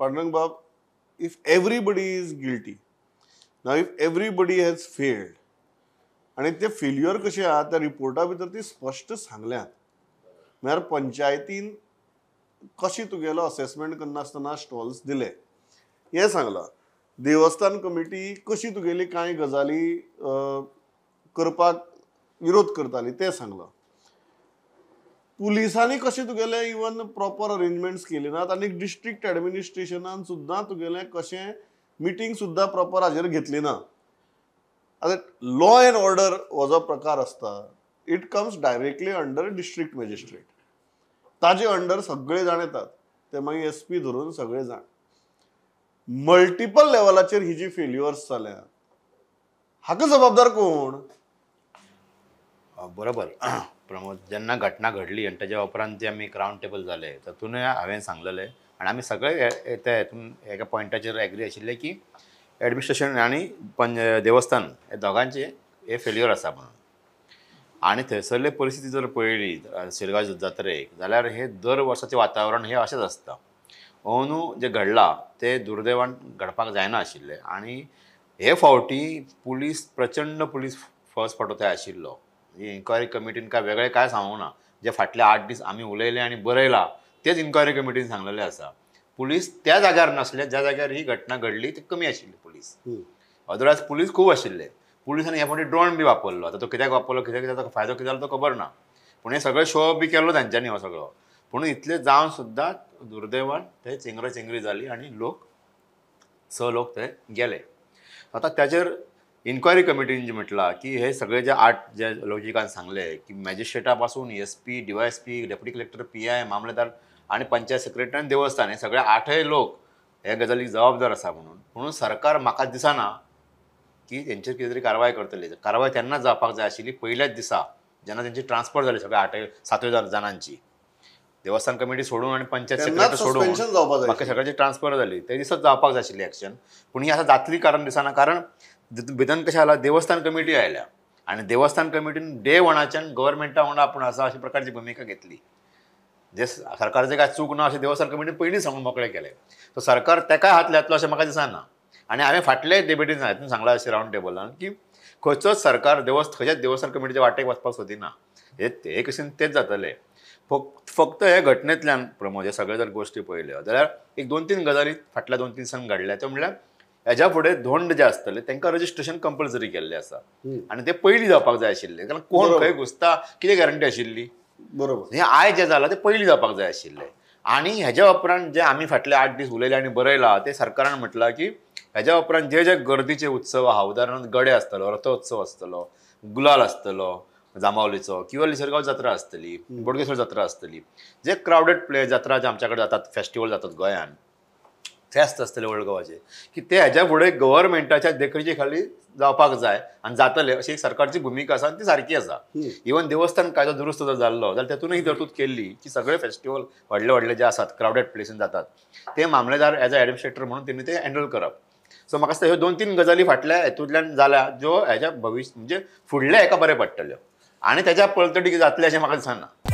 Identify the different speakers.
Speaker 1: पांडुरंग बाब, if everybody is guilty, now if everybody has failed, आनी ते फेल्युअर कशें आहा त्या रिपोर्टा भितर ती स्पश्ट सांगल्यात. म्हळ्यार पंचायतीन कशी तुगेलो असेसमेंट करनासतना स्टॉल्स दिले हें सांगलां. देवस्थान कमिटी कशी तुगेली कांय गजाली करपाक विरोध करताली तें सांगलां. पुलिसांनी कशें तुगेले इवन प्रॉपर अरेंजमेंट्स केले नात आनी डिस्ट्रिक्ट एडमिनिस्ट्रेशनान सुद्दां तुगेलें कशें मिटींग सुद्दां प्रॉपर हाजेर घेतली ना. आतां लॉ एंड ऑर्डर हो जो प्रकार आसता it comes directly under district magistrate, ताजे अंडर सगळे जाण येतात, ते मागीर एस पी धरून सगळे जाण. मल्टिपल लेवलाचेर ही जी फेल्युअर्स जाल्या हाका जबाबदार कोण?
Speaker 2: बरोबर प्रमोद, जेन्ना घटना घडली आनी ताज्या उपरांत जे आमी रावंड टेबल जाले तातूंतय हांवें सांगलेलें आनी आमी सगळे त्या हेतून एका पॉयंटाचेर एग्री आशिल्ले की एडमिनिस्ट्रेशन आनी देवस्थान हे दोगांचे हे फेल्युअर आसा म्हणून. आनी थंयसरली परिस्थिती जर पळयली शिरगांव जात्रेक जाल्यार हे दर वर्साचें वातावरण हें अशेंच आसता. अंदू जें घडलां तें दुर्दैवान घडपाक जायना आशिल्लें आनी हे फावटी पुलीस प्रचंड पुलीस फर्स्ट फावट थंय आशिल्लो. इन्क्वायरी कमिटीन काय वेगळें काय सांगूंक ना, जे फाटले 8 दीस आमी उलयले आनी बरयलां तेच इन्क्वायरी कमिटीन सांगलेलें आसा. पुलीस त्या जाग्यार नासले ज्या जाग्यार ही घटना घडली ते कमी आशिल्ली पुलीस, अदरवायज पुलीस खूब आशिल्ले. पुलिसांनी ह्या फावटी ड्रोन बी वापरलो, आतां तो कित्याक वापरलो, कित्याक ताचो फायदो कितें जालो तो खबर ना, पूण हें सगळें शो बी केल्लो तांच्यांनी हो सगळो. पूण इतलें जावन सुद्दां दुर्दैवान थंय चेंगरा चेंगरी जाली आनी लोक 6 लोक थंय गेले. आतां ताचेर इन्क्वायरी कमिटीन जे म्हटलां की हे सगळे जे 8 जे लॉजिकान सांगले की मॅजिस्ट्रेटा पासून S P, D Y S P, deputy collector, P I, मामलेदार आनी पंचायत सेक्रेटरी आनी देवस्थान हे सगळे 8 लोक हे गजालीक जबाबदार आसा म्हणून. म्हणून सरकार म्हाका दिसना की तेंचेर कितें तरी कारवाय करतली. कारवाय तेन्नाच जावपाक जाय आशिल्ली पयल्याच दिसा जेन्ना तेंची ट्रान्सफर जाली सगळे 8 7 जाणांची, देवस्थान कमिटी सोडून आनी पंचायत सेक्रेटरी सोडून बाकी सगळ्यांची ट्रान्सफर जाली ते दिसाच जावपाक जाय आशिल्ली एक्शन. पूण ही आतां जातली कारण दिसना, कारण भितर कशें आला देवस्थान कमिटी आयल्या आनी देवस्थान कमिटीन डे वनाच्यान गव्हर्मेंटा वांगडा आपूण आसा अशा प्रकारची भुमिका घेतली. जे सरकारचें काय चूक ना अशें देवस्थान कमिटीन पयलीं सांगून मोकळें केलें. सो सरकार तेकाय हात लायतलो अशें म्हाका दिसना. आनी हांवें फाटले डिबेटीन हातून सांगलां अशें रावंड टेबलान की खंयचोच सरकार खंयच्याच देवस्थान कमिटीच्या वाटेक वचपाक सोदिना, हे कशेन तेच जातलें. फक्त हे घटनेंतल्यान प्रमोद हे सगळे जर गोश्टी पळयल्यो जाल्यार एक 2-3 गजाली फाटल्या 2-3 दिसान घडल्या त्यो म्हणल्यार हेज्या फुडें धोंड जे आसतले तांकां रजिस्ट्रेशन कंपल्सरी केल्लें आसा आनी ते पयलीं जावपाक जाय आशिल्लें, कारण कोण खंय घुसता कितें गॅरंटी आशिल्ली.
Speaker 1: बरोबर,
Speaker 2: हें आयज जें जालां तें पयलीं जावपाक जाय आशिल्लें. आनी हेज्या उपरांत जे आमी फाटले 8 दीस उलयले आनी बरयलां तें सरकारान म्हटलां की हेज्या उपरांत जे जे गर्दीचे उत्सव आहा, उदाहरणार्थ गडे आसतलो, रथोत्सव आसतलो, गुलाल आसतलो जांबावलीचो, किंवा लिसरगांव जात्रा आसतली, बोडगेश्वर जात्रा आसतली, जे क्रावडेड प्ले जात्रा जे आमच्या कडेन जातात, फेस्टिवल जातात गोंयान, फेस्त आसतले ओल्ड गोवाचे, की ते हेज्या फुडें गव्हर्मेंटाच्या देखरेखी खाली जावपाक जाय आनी जातले अशी एक सरकारची भुमिका आसा आनी ती सारकी आसा. इवन देवस्थान कायदो दुरुस्त जर जाल्लो जाल्यार तेतूनय ही तरतूद केल्ली की सगळे फेस्टिवल व्हडले व्हडले जे आसात क्रावडेड प्लेसीन जातात ते मामलेदार एज अ एडमिनिस्ट्रेटर म्हणून तेणी ते हँडल करप. सो म्हाका दिसता ह्यो 2-3 गजाली फाटल्या हेतूंतल्यान जाल्या ज्यो हेज्या भविश्य म्हणजे फुडल्या हेका बरें पडटल्यो आनी तेज्या पलतडी जातलें अशें म्हाका दिसना.